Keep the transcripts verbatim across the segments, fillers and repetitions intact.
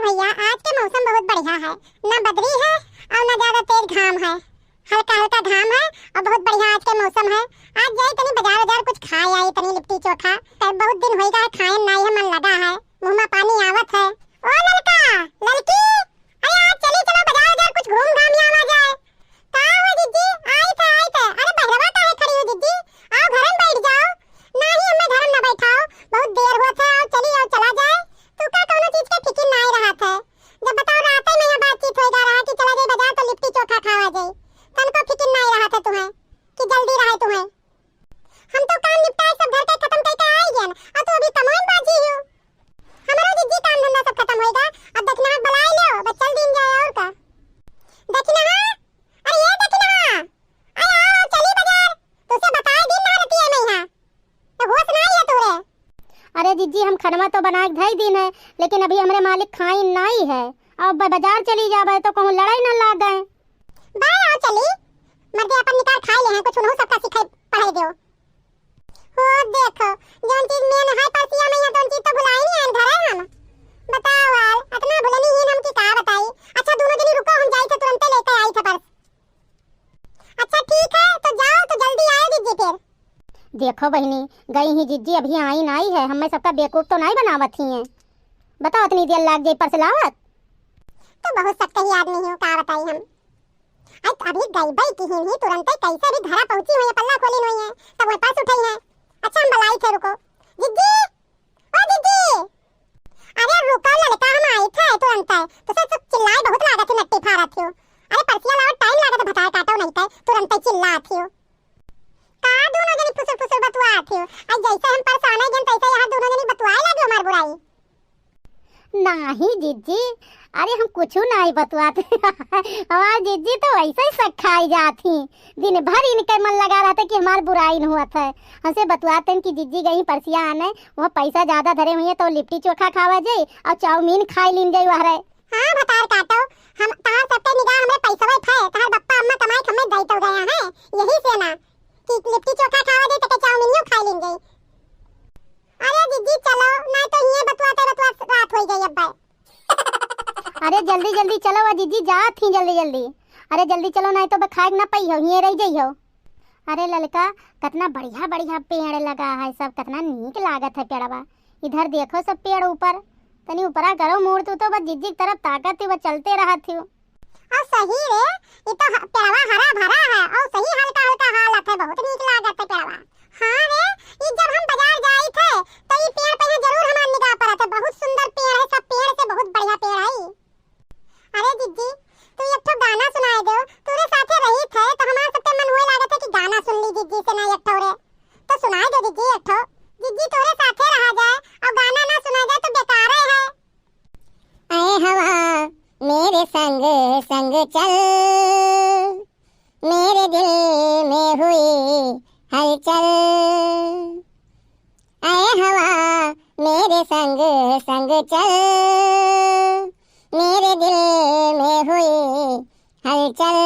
भैया, आज के मौसम बहुत बढ़िया है, ना बदरी है और ना ज्यादा तेज घाम है, हल्का हल्का घाम है और बहुत बढ़िया आज के मौसम है। आज जाई तनी बाजार, बाजार कुछ खाए आई, तनी लिट्टी चोखा, तब बहुत दिन होइगा है खाए नाई है, मन लगा है, मुँह में पानी आवत है। ओ ललका, ललकी, अरे आज चली चलो बाजार, बाजार कुछ घूम घाम आवा जाए। का हो जिज्जी, आई थे, आई थे। अरे बहरवा काहे खड़ी हो जिज्जी, आओ घर में बैठ जाओ। नाही अम्मा, घर में ना बैठाओ, बहुत देर होत है, आओ चली, आओ चला जाए। तू का कौनो चीज के फिकिर नाई रहत है। जब बताओ रात में यहाँ बातचीत होइगा रहा कि चला जाए बाजार तो लिट्टी चोखा खावा जाए, तनको फिकिर नाई रहत है तुम्हें कि जल्दी रहे तुम्हें। हम तो काम निपटाए सब घर के खत्म करके आई गन, और तू अभी कमोइन बाजी हो। हमरो जिज्जी काम धंधा सब खत्म होइगा, अब दखिनहा बुलाए लो, बस चल दिन जाए और का। दखिनहा, अरे ये दखिनहा, अरे आओ, आओ, चली बाजार, तुझसे बताए दिन ना रहती है मैं यहाँ, तो होश ना है तोरे। अरे जिज्जी, हम खनवा तो बना के धई दिन है, लेकिन अभी हमरे मालिक खाइन नाई है, अब ब-, बाजार चली जाबे तो कहूँ लड़ाई ना लागे। बाय आओ चली, मर्दे अपन निकार खाए ले हैं, कुछ उन्हों सबका सिखाई पढ़ाई दो। हो देखो, जौन चीज मेन है परसिया में, या जौन चीज तो भुलाई नहीं आन घरे हम। बताओ यार, इतना भुलनी ही हम की का बताई। अच्छा दोनों जनी रुको, हम जाई थे तुरंते लेके आई थे पर्स। अच्छा ठीक है, तो जाओ तो जल्दी आए जिज्जी फिर। देखो बहिनी, गई ही जिज्जी, अभी आई नाई है, हमें सबका बेवकूफ तो नाई बनावत ही हैं। बताओ इतनी देर लाग जाई पर्स लावत। तो बहुत सख्त ही आदमी हो, का बताई हम। आई तो अभी गई बई की ही नहीं, तुरंते कैसे भी घरा पहुंची हुई है, पल्ला खोली हुई है, तब वह पर्स उठाई है। अच्छा हम बुलाई थे, रुको। जिज्जी, ओ जिज्जी, अरे रुको ललका, हम आई थे तुरंते। तो सब, सब चिल्लाए बहुत लागत है, नट्टी फारत हो। अरे पर्सिया लावत टाइम लागत है, भतार काटो नहीं थे, तुरंते चिल्लात हो। का दोनों जनी फुसुर फुसुर बतुआत हो? आज जैसे हम पर्स आने गन तैसे यहाँ दोनों जनी बतुआए लगे हमार बुराई। नाही जिज्जी, अरे हम कुछ नाही बतुआत। हमार जिज्जी तो वैसे ही सखाई जात ही। दिन भर इनके मन लगा रहता कि हमार बुराई न हुआ था। हमसे बतुआते हैं कि जिज्जी गई परसिया आने, वहाँ पैसा ज्यादा धरे हुए तो लिट्टी चोखा खावा जाई और चाउमीन खाई लीन जाई वहरे। हाँ भतार काटो, हम तहार सबके निगाह हमरे पैसवे फे, तहार बप्पा अम्मा कमाई के हमें दई तो गया है, यही से ना कि लिट्टी चोखा खावा जाई तो चाउमीनियो खाई लीन जाई। अरे जिज्जी चलो, ना तो ये बतुआते बतुआ रात हो गई अब। अरे जल्दी जल्दी चलो, आ जिज्जी जात ही जल्दी जल्दी। अरे जल्दी चलो, नहीं तो बखाए ना पई हो, हिये रह जाई हो। अरे ललका, कितना बढ़िया बढ़िया पेड़ लगा है सब, कितना नीक लागत है पेड़वा। इधर देखो सब पेड़ ऊपर, तनी ऊपरा करो मुड़ तू तो, बस जिज्जी की तरफ ताकत थी, बस चलते रहत थी। और सही रे, ये तो ह-, पेड़वा हरा भरा है और सही हल्का हल्का हालत है, बहुत नीक लागत है पेड़वा। हाँ रे, ई जब हम बाजार जाई थे, तो ई पेड़ पे यहाँ जरूर हमार निगाह पड़त है। बहुत सुंदर पेड़ है, सब पेड़ से बहुत बढ़िया पेड़ है। अरे जिज्जी, तू एक ठो गाना सुनाए दो, तोरे साथे रही थे, तो हमार सबके मन हुए लागत है कि गाना सुन ली जिज्जी से ना एक ठो रे। तो सुनाए दो जिज्जी एक ठो। जिज्जी तोरे साथे रहा जाए और गाना ना सुना जाए तो बेकारे है। ऐ हवा मेरे संग संग चल, मेरे दिल में हुई हलचल। ऐ हवा मेरे संग संग चल, मेरे दिल में हुई हलचल।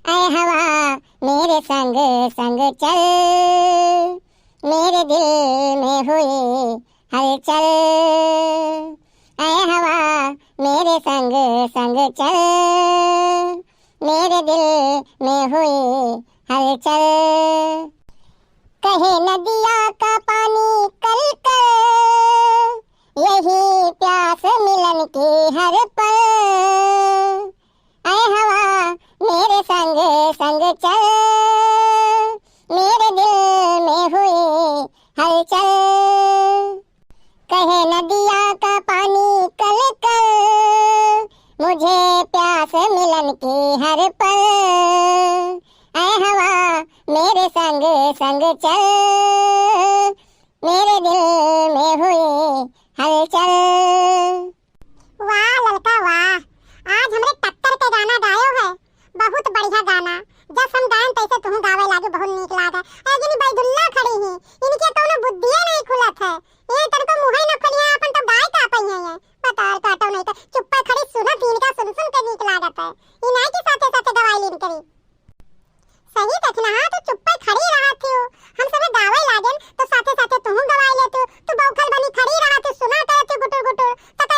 ऐ हवा मेरे संग संग चल, मेरे दिल में हुई हलचल। ऐ हवा मेरे संग संग चल, मेरे दिल में हुई हलचल। कहे नदिया का पानी कल कल, यही प्यास मिलन की हर पल। ऐ हवा मेरे संग संग चल, मेरे दिल में हुई हलचल। कहे नदिया का पानी कल कल, मुझे प्यास मिलन की हर पल। ऐ हवा मेरे संग संग चल, मेरे दिल में हुई हलचल। वाह ललका वाह, आज हमरे टक्कर के गाना गायो है, बहुत बढ़िया गाना। जस हम गायन तैसे तुहूँ गावे लागे, बहुत नीक लागे। ए जनी बैदुल्ला खड़ी ही, इनके कौनो बुद्धिये नहीं खुलत है। ये तनको मुँहे न खोलिए, अपन तो गाय का पइहे ये। बतार काटो नहीं तो चुप्पे खड़ी सुनत ही इनका सुन सुन के नीक लागत है। ई नाई के साथे साथे गवाई लीन करी। सही दखिनहा, तू चुप्पे खड़ी रहत हो। हम सबे गावे लागेन तो साथे साथे तुहूँ गवाई लेत हो। तू बौखल बनी खड़ी रहत हो, सुना करत हो गुटुर गुटुर। तब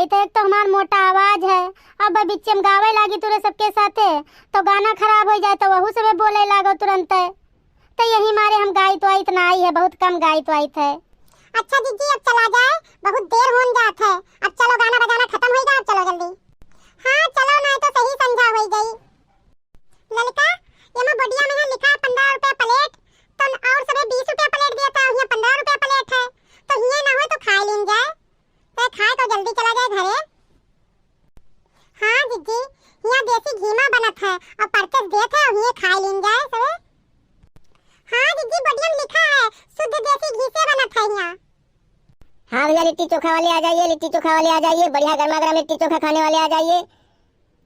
तो एक तो हमार मोटा आवाज है, अब बिच्चे में गावे लागी तुरे सबके साथे, तो गाना खराब होइ जाए, तो वहू सबे बोले लागो तुरंते। तो यही मारे हम गाइत वाइत नाई है, बहुत कम गाइत वाइत है। अच्छा जीजी, अब चला जाए, बहुत देर होन जात है। अब चलो, गाना बजाना खतम होइगा, अब चलो जल्दी। हाँ चलो, नाई तो सही संझा होइ गई। ललका, ये में बोर्डिया में है लिखा है पन्द्रह रुपया प्लेट, तो और सबे बीस रुपया प्लेट दिया था, यहाँ पन्द्रह रुपया प्लेट है, तो हिये ना हो तो खाए लीन जाए, तो खाए तो जल्दी चला जाए घरे। हाँ जीजी, यहाँ देसी घीमा बनत है और परचेस देत है और हिये खाए लीन जाए सबे। हाँ जीजी, बोर्डिया में लिखा है शुद्ध देसी घी से बनत है यहाँ। हाँ भैया, लिट्टी चोखा वाले आ जाइए, लिट्टी चोखा वाले आ जाइए, बढ़िया गर्मा गर्म लिट्टी चोखा खाने वाले आ जाइए।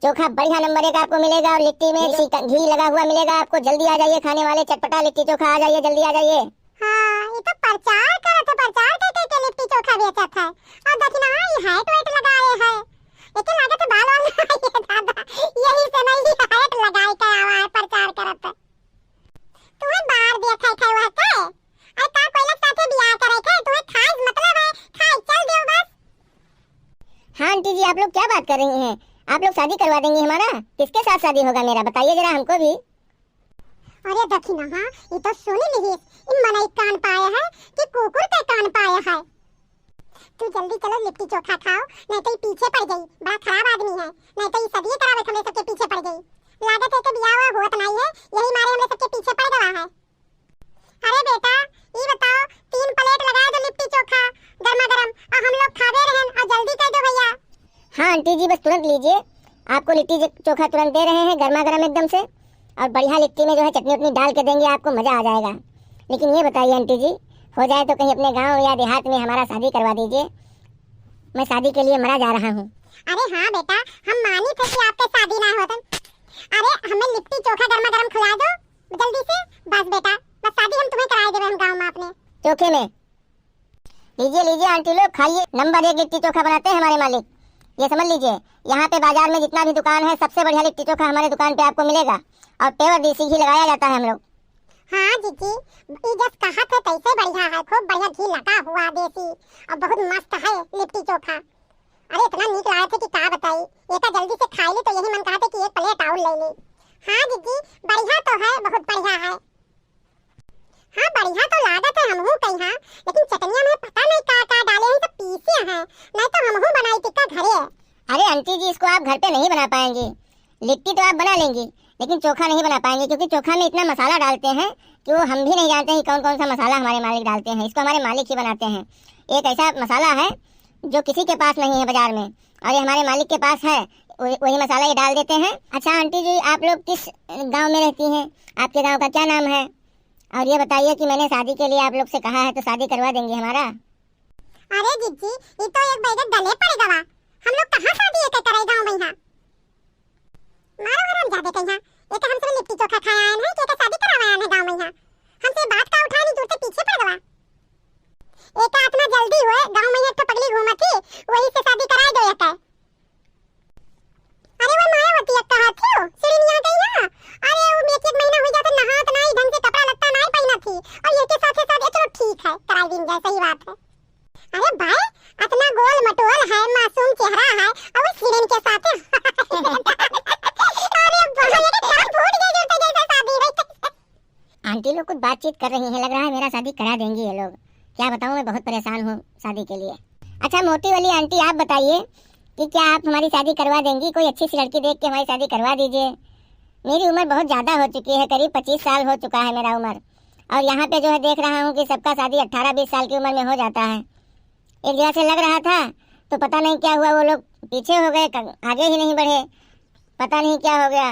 चोखा बढ़िया नंबर एक आपको मिलेगा और लिट्टी में घी लगा हुआ मिलेगा आपको। जल्दी आ जाइए खाने वाले, चटपटा लिट्टी चोखा आ जाइए, जल्दी आ जाइए। हाँ, ये तो प्रचार करत है, प्रचार करके के लिट्टी चोखा बेचत है। और देखी ना, ये हैट वैट लगाए है, एके लागत है बाल वाल लगाए है दादा, यही से नहीं हैट लगाए के आवा है प्रचार करत है। तुम्हें बार दिया खाए खाए हुआ है का? अरे का कोई लोग साथे बियाह करे के? तुम्हें खाए से मतलब है, खाए चल दियो बस। हाँ आंटी जी, आप लोग क्या बात कर रही हैं? आप लोग शादी करवा देंगी हमारा? किसके साथ शादी होगा मेरा, बताइए जरा हमको भी। अरे दखिना, हाँ, ये तो सुन लिहिस, इन मनई कान पाया है कि कुकुर के कान पाया है। तू जल्दी चलो, लिट्टी चोखा खाओ, नहीं तो ये पीछे पड़ जाई। बड़ा खराब आदमी है, नहीं तो ये सदिये करावे हमरे सबके पीछे पड़ जाई। लागत है कि बियाह हुआ होत नहीं है, यही मारे हमरे सबके पीछे पड़ गवा है। अरे बेटा, ई बताओ, तीन प्लेट लगा दो लिट्टी चोखा गर्मा गर्म, और हम लोग खावे रहन, और जल्दी कर दो भैया। हाँ आंटी जी, बस तुरंत लीजिए, आपको लिट्टी ज-, चोखा तुरंत दे रहे हैं गर्मा गर्म एकदम से, और बढ़िया लिट्टी में जो है चटनी उटनी डाल के देंगे आपको, मज़ा आ जाएगा। लेकिन ये बताइए आंटी जी, हो जाए तो कहीं अपने गांव या देहात में हमारा शादी करवा दीजिए, मैं शादी के लिए मरा जा रहा हूँ। अरे हाँ बेटा, हम मानी थे कि आपके शादी ना होत। अरे हमें लिट्टी चोखा गर्मा गर्म खिला दो जल्दी से, बस बेटा, बस शादी हम तुम्हें कराए देवे हम गाँव में अपने। चोखे में। लीजिए, लीजिए आंटी लोग, खाइए, नंबर एक लिट्टी चोखा बनाते हैं हमारे मालिक। ये समझ लीजिए, यहाँ पे बाजार में जितना भी दुकान है, सबसे बढ़िया लिट्टी चोखा हमारे दुकान पे आपको मिलेगा, और pure देसी घी लगाया जाता है हम लोग। हाँ जीजी, ई जस कहा थे तैसे बढ़िया है, खूब बढ़िया घी लगा हुआ देसी, और बहुत मस्त है लिट्टी चोखा। अरे इतना नीक लागत है कि का बताई, एका जल्दी से खाई ली तो यही मन कहत है कि एक प्लेट और ले ली। हाँ जीजी, बढ़िया तो है, बहुत बढ़िया है। हाँ, बढ़िया तो लागत है, हमहू कही हाँ, लेकिन चटनिया में पता नहीं का का डाले हैं, तो पीसे हैं, नहीं तो हमहू बनाई टिक्का घरे। अरे आंटी जी, इसको आप घर पे नहीं बना पाएंगी, लिट्टी तो आप बना लेंगी, लेकिन चोखा नहीं बना पाएंगी, क्योंकि चोखा में इतना मसाला डालते हैं कि वो हम भी नहीं जानते कि कौन कौन सा मसाला हमारे मालिक डालते हैं। इसको हमारे मालिक ही बनाते हैं। एक ऐसा मसाला है जो किसी के पास नहीं है बाजार में, और ये हमारे मालिक के पास है, वही, वही मसाला ये डाल देते हैं। अच्छा आंटी जी, आप लोग किस गांव में रहती हैं? आपके गांव का क्या नाम है? और ये बताइए कि मैंने शादी के लिए आप लोग से कहा है तो शादी करवा देंगे हमारा? अरे जीजी, ये तो एक बैगे गले पड़ गवा। हम लोग कहाँ शादी एके करे गाँव में यहाँ? मारो हराम जादे कहीं, एके हमसे लिट्टी चोखा खाए आए हैं कि एके शादी करावे आए हैं गाँव में यहाँ? हमसे बात का उठानी, दूर से पीछे पड़ गवा। एका इतना जल्दी हुए, गाँव में एक ठो पगली घूमत थी, वही से शादी कराए दो एके। अरे वो मायावती अक्का हाथ थी, सिरिनिया गई है। अरे वो एक एक महीना हो जाता, नहात नाई, ढंग से कपड़ा लत्ता नाई पहनत थी, और ये के साथे साथ, ये चलो ठीक है, कराई दिन जाए, सही बात है। अरे भाई, इतना गोल मटोल है, मासूम चेहरा है, और वो सिरिन के साथे। अरे भाई, ये तो फूट गया जूता जैसा शादी है। आंटी लोग कुछ बातचीत कर रही हैं, लग रहा है मेरा शादी करा देंगी ये लोग। क्या बताऊँ, मैं बहुत परेशान हूँ शादी के लिए। अच्छा मोटी वाली आंटी, आप बताइए कि क्या आप हमारी शादी करवा देंगी? कोई अच्छी सी लड़की देख के हमारी शादी करवा दीजिए। मेरी उम्र बहुत ज़्यादा हो चुकी है, करीब पच्चीस साल हो चुका है मेरा उम्र, और यहाँ पे जो है देख रहा हूँ कि सबका शादी अठारह बीस साल की उम्र में हो जाता है। एक जगह से लग रहा था, तो पता नहीं क्या हुआ, वो लोग पीछे हो गए, क-, आगे ही नहीं बढ़े, पता नहीं क्या हो गया।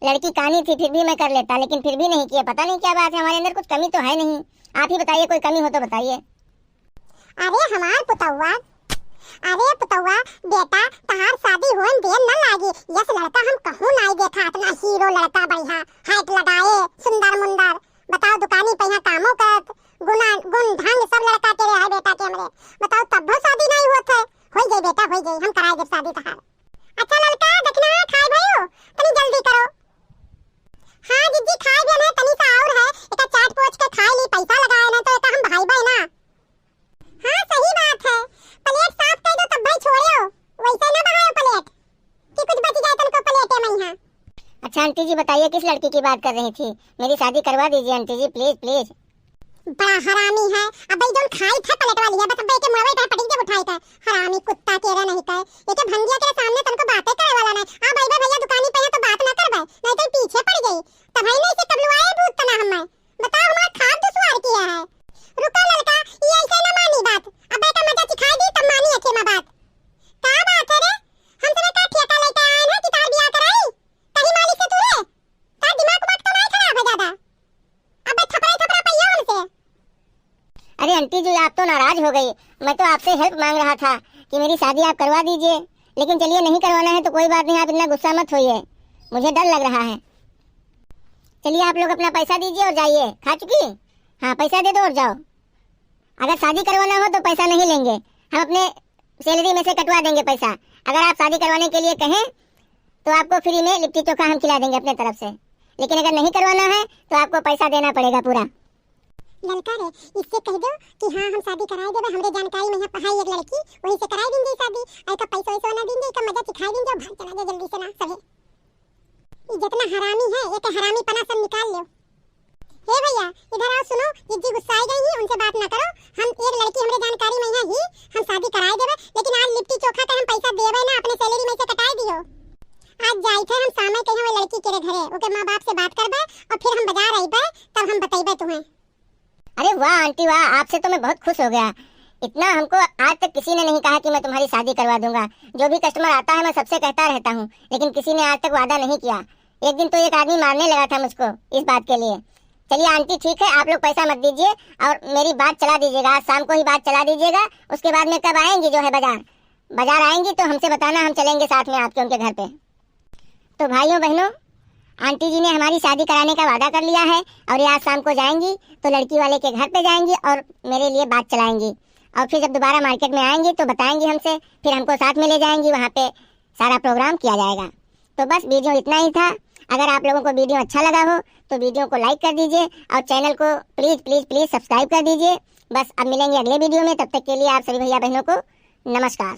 लड़की कानी थी, फिर भी मैं कर लेता, लेकिन फिर भी नहीं किया। पता नहीं क्या बात है, हमारे अंदर कुछ कमी तो है नहीं। आप ही बताइए, कोई कमी हो तो बताइए। अरे हमार पुतौआ, अरे पुतौआ, बेटा, तहार शादी होए में देर न लागी। यस लड़का हम कहूँ नाई देखा, इतना हीरो लड़का, बढ़िया height लगाए, सुंदर मुंदर। बताओ, दुकानी पे यहाँ कामो करत, गुना-, गुण ढंग सब लड़का के रहे बेटा के हमरे। बताओ, तब भी शादी नहीं होत है। होई जाई बेटा, होई जाई, हम कराए देब शादी तहार। अच्छा ललका, दखिना खाए भयो, तनी जल्दी करो। हाँ जिज्जी, खाए भी नहीं, तनी सा और है, एका चाट पोच के खाए ली, पैसा लगाए ना तो एका हम भाई बहना। हाँ सही बात है, प्लेट साफ कर दो तब भाई छोड़ो। बताइए, किस लड़की की बात कर रही थी? मेरी शादी करवा दीजिए आंटी जी, प्लीज, प्लीज। बड़ा हरामी है। अब भाई जौन खाई था प्लेट वाली है, बस अब एके मुड़वे पे पटक दे उठाई था। हरामी कुत्ता के रे नहीं कहे। एके भंगिया के सामने तनको बातें करे वाला नहीं। आ भाई, भाई भैया दुकानी पे है तो बात ना करबे, नहीं तो पीछे पड़ गई। तब भाई नहीं से कबलुआए भूत तना हम। बताओ हमार खाद दुश्वार किया है। रुका ललका, ये ऐसे ना मानी बात। अब बेटा मजा चिखाई दी तब मानी अच्छे में बात। का बात है रे? हम सब का ठेका लेके आए हैं कि तार बियाह कराई? कहीं मालिक से तू रे? तार दिमाग उमाग तो नहीं खराब है ज्यादा? अबे थपड़ा थपड़ा पइया उनसे। अरे आंटी जी, आप तो नाराज हो गई। मैं तो आपसे हेल्प मांग रहा था कि मेरी शादी आप करवा दीजिए, लेकिन चलिए, नहीं करवाना है तो कोई बात नहीं, आप इतना गुस्सा मत होइए, मुझे डर लग रहा है। चलिए, आप लोग अपना पैसा दीजिए और जाइए। खा चुकी? हाँ, पैसा दे दो और जाओ। अगर शादी करवाना हो तो पैसा नहीं लेंगे, हम अपने सैलरी में से कटवा देंगे पैसा। अगर आप शादी करवाने के लिए कहें तो आपको फ्री में लिट्टी चोखा हम खिला देंगे अपने तरफ से, लेकिन अगर नहीं करवाना है तो आपको पैसा देना पड़ेगा पूरा। ललका रे, इससे कह दो कि हाँ, हम शादी कराए देबे, हमरे जानकारी में यहाँ है एक लड़की, वहीं से कराए देंगे शादी। और का पैसा वैसा ना देंगे, का मजा चिखाई देंगे, भाग चला जाए जल्दी से ना सभी। ये जितना हरामी है, ये तो हरामी पना सब निकाल लो। हे भैया, इधर आओ, सुनो, जिज्जी गुस्साई गई ही, उनसे बात ना करो। हम एक लड़की हमरे जानकारी में यहाँ ही, हम शादी कराए देबे, लेकिन आज लिट्टी चोखा के हम पैसा देबे ना, अपने सैलरी में से कटाए दियो। आज जाई थे हम शाम के यहाँ वो लड़की के रे घरे, ओके माँ बाप से बात करबे और फिर हम बाजार अइबे, तब हम बतइबे तुम्हें। अरे वाह आंटी वाह, आपसे तो मैं बहुत खुश हो गया। इतना हमको आज तक किसी ने नहीं कहा कि मैं तुम्हारी शादी करवा दूंगा। जो भी कस्टमर आता है मैं सबसे कहता रहता हूँ, लेकिन किसी ने आज तक वादा नहीं किया। एक दिन तो एक आदमी मारने लगा था मुझको इस बात के लिए। चलिए आंटी ठीक है, आप लोग पैसा मत दीजिए और मेरी बात चला दीजिएगा, आज शाम को ही बात चला दीजिएगा। उसके बाद में कब आएंगी जो है बाजार, बाजार आएंगी तो हमसे बताना, हम चलेंगे साथ में आपके उनके घर पे। तो भाइयों बहनों, आंटी जी ने हमारी शादी कराने का वादा कर लिया है और ये आज शाम को जाएंगी तो लड़की वाले के घर पे जाएंगी और मेरे लिए बात चलाएंगी और फिर जब दोबारा मार्केट में आएंगी तो बताएंगी हमसे, फिर हमको साथ में ले जाएंगी, वहाँ पे सारा प्रोग्राम किया जाएगा। तो बस वीडियो इतना ही था। अगर आप लोगों को वीडियो अच्छा लगा हो तो वीडियो को लाइक कर दीजिए और चैनल को प्लीज प्लीज प्लीज सब्सक्राइब कर दीजिए। बस अब मिलेंगे अगले वीडियो में, तब तक के लिए आप सभी भैया बहनों को नमस्कार।